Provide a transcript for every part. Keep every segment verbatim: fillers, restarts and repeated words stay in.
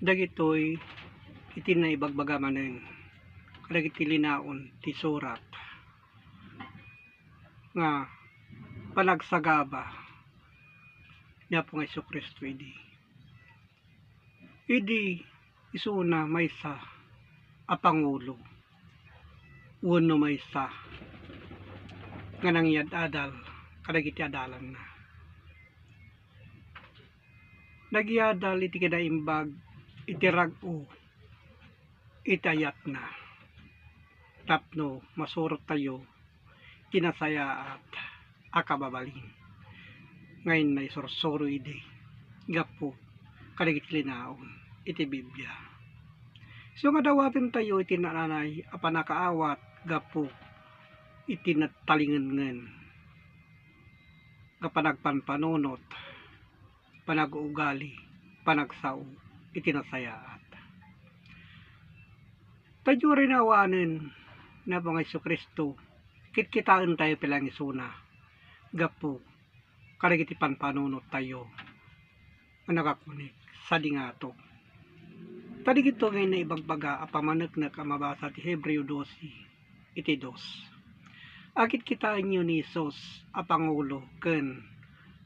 Dagitoy iti naibagbaga manen kadagiti linaon ti surat nga panagsagaba ni Apo nga Jesu-Cristo idi. Idi isuna maysa a pangulo wenno maysa nga nangyad-adal kadagiti adalanna. Nagyadal iti kinaimbag iti rag-o iti ayatna tapno masurottayo ti nasayaat a kababalin nga inna isursuro idi gapu kadagiti linaon iti Biblia. Isu nga dawatentayo iti naanay a pannakaawat gapu iti natalingengen nga panagpanpanunot, panag-uugali, panagsao iti nasayaat. Tayo rin awanen ni Apo nga Jesu-Cristo, kitkitaentayo pay laeng isuna gapu kadagiti panpanunottayo nga nakakunik sadi ngato. Ta dagitoy nga naibagbaga a pamaneknek a mabasa ti Hebreo dose iti dos. Akitkitaenyo ni Jesus a pangulo ken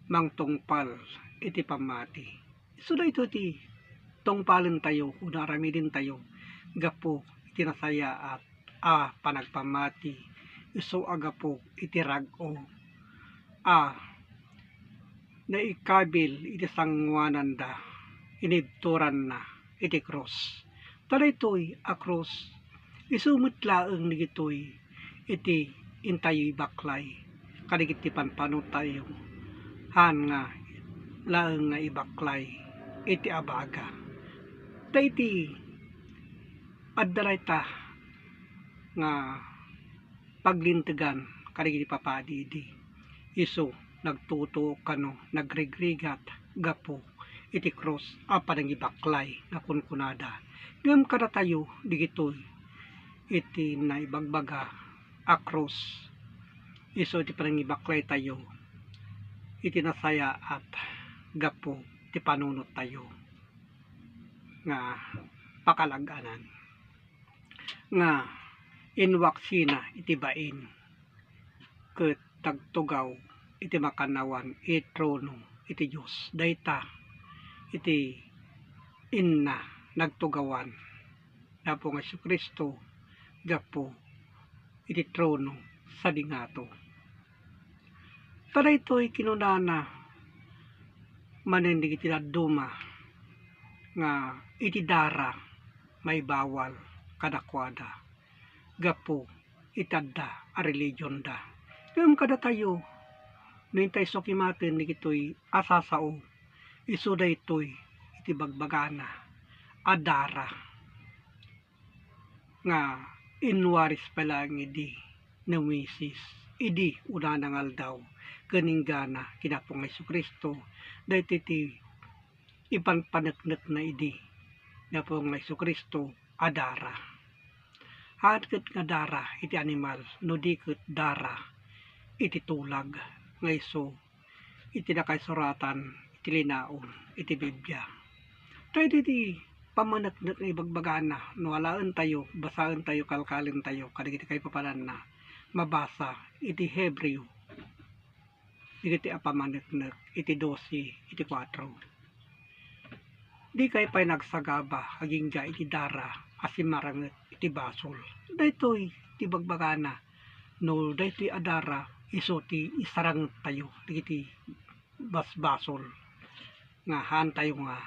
mangtungpal iti pammati. Isu daytoy ti tungpalentayo wenno aramidentayo gapu iti nasayaat a panagpammati, isu a gapu iti rag-o a naikabil iti sangoananda, inibturanna iti krus. Ta daytoy a krus, isu met laeng dagitoy iti intayo ibaklay kadagiti panpanottayo, haan nga laeng nga ibaklay iti abaga. Ta iti adda dayta nga paglintegan kadagiti papadi idi isu nagtutuok kano nagrigrigat gapu iti krus a panangibaklay nga kunkunada. Ngem kadatayo dagitoy iti naibagbaga a krus, isu iti panangibaklaytayo iti nasayaat gapu ti panunottayo nga pakalag-anan, nga inwaksina iti bain ket tagtugaw iti makannawan iti trono iti Dios. Dayta iti inna nagtugawan ni Apo nga Jesu-Cristo gapu iti trono sadi ngato. Ta daytoy kinunana manen dagiti dadduma nga iti dara maibawal kadakuada gapu iti adda a relionda. Ngem kadatayo, no intay sukimaten dagitoy a sasao, isu daytoy iti bagbagana a dara nga inwaris pay laeng idi ni Moises, idi unana nga aldaw, ken inggana ken Apo nga Jesu-Cristo, daytoy ti ipanpaneknekna idi ni Apo nga Jesu-Cristo a dara. Haan ket nga dara iti animal, no di ket dara iti tulag nga isu iti nakaisuratan iti linaon iti Biblia. Daytoy ti pamaneknek nga ibagbagana no alaentayo, basaentayo, kalkalentayo kadagiti kaipapananna mabasa iti Hebreo, dagiti a pamaneknek iti dose iti kuatro. Dikay pay nagsagaba agingga iti dara a simmaranget iti basol. Daytoy ti bagbagana, no daytoy a dara isu ti isarangetayo dagiti basbasol nga haantayo nga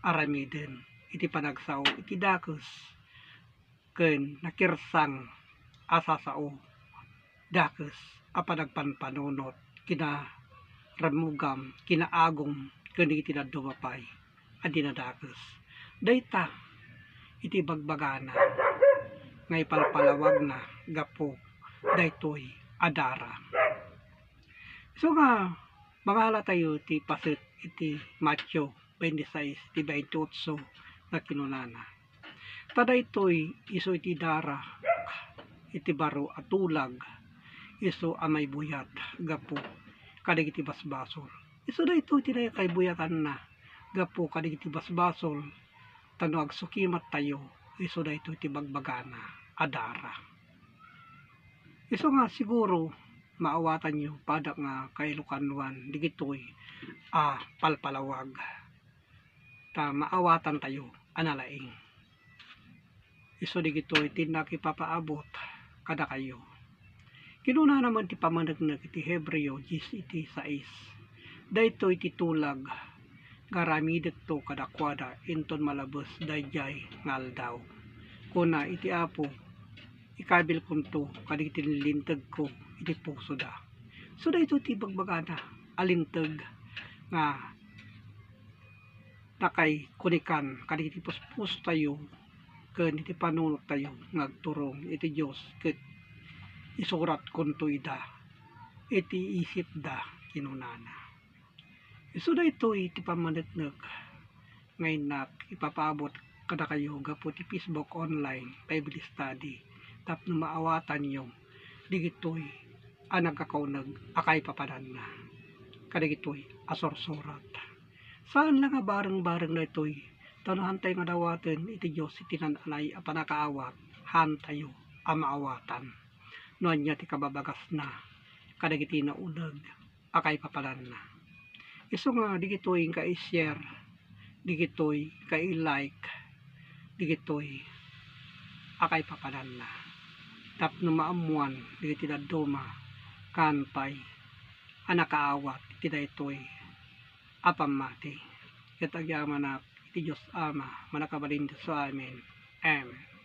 aramiden iti panagsao iti dakes ken nakirsang a sasao, dakes a panagpanpanunot, kinaramugam, kinaagum, ken iti dadduma pay a dinadakes. Dayta iti bagbagana nga ipalpalawagna gapu daytoy a dara. Isu nga mangalatayo ti paset iti Mateo twenty-six ti twenty-eight nga kinunana, ta daytoy isu iti dara iti baro a tulag, isu a maibuyat gapu kadagiti basbasol. Isu daytoy ti nakaibuyatanna gapu kadagiti basbasol Ta no agsukimattayo, isu daytoy ti bagbagana a dara. Isu nga siguro maawatanyo, pada nga kailukanuan digitoy a palpalawag. Ta maawatantayo a nalaing. Isu digitoy ti nakipapaabot kadakayo. Kinunana met ti pammaneknek iti Hebreo dies iti sais, "Daytoy ti tulag nga aramidekto kadakuada inton malabes daydiay nga aldaw. Kuna iti Apo, ikabilkonto kadagiti lintegko iti pusoda." So, daytoy ti bagbagana a linteg nga nakaikunikan kadagiti puspusotayo ken iti panunottayo nga agturong iti Dios, ket isuratkonto ida iti isipda, kinunana. Isu daytoy ti pammaneknek nga innak ipapaabot kadakayo gapu ti Facebook online Bible study tapno maawatanyo digitoy a nagkakauneg a kaipapananna kadagitoy a sursurat. Saan la nga bareng-bareng daytoy, ta no haantayo nga dawaten iti Dios iti naan-anay a pannakaawat, haantayo a maawatan no ania ti kababagasna kadagiti nauneg a kaipapananna. Isu nga digitoy inka i-share, digitoy inka i-like, digitoy a kaipapananna tapno maammoan dagiti dadduma kaan pay a nakaawat iti daytoy a pammati. Ket agyamanak iti Dios Ama, Mannakabalin Dios amin. Amen.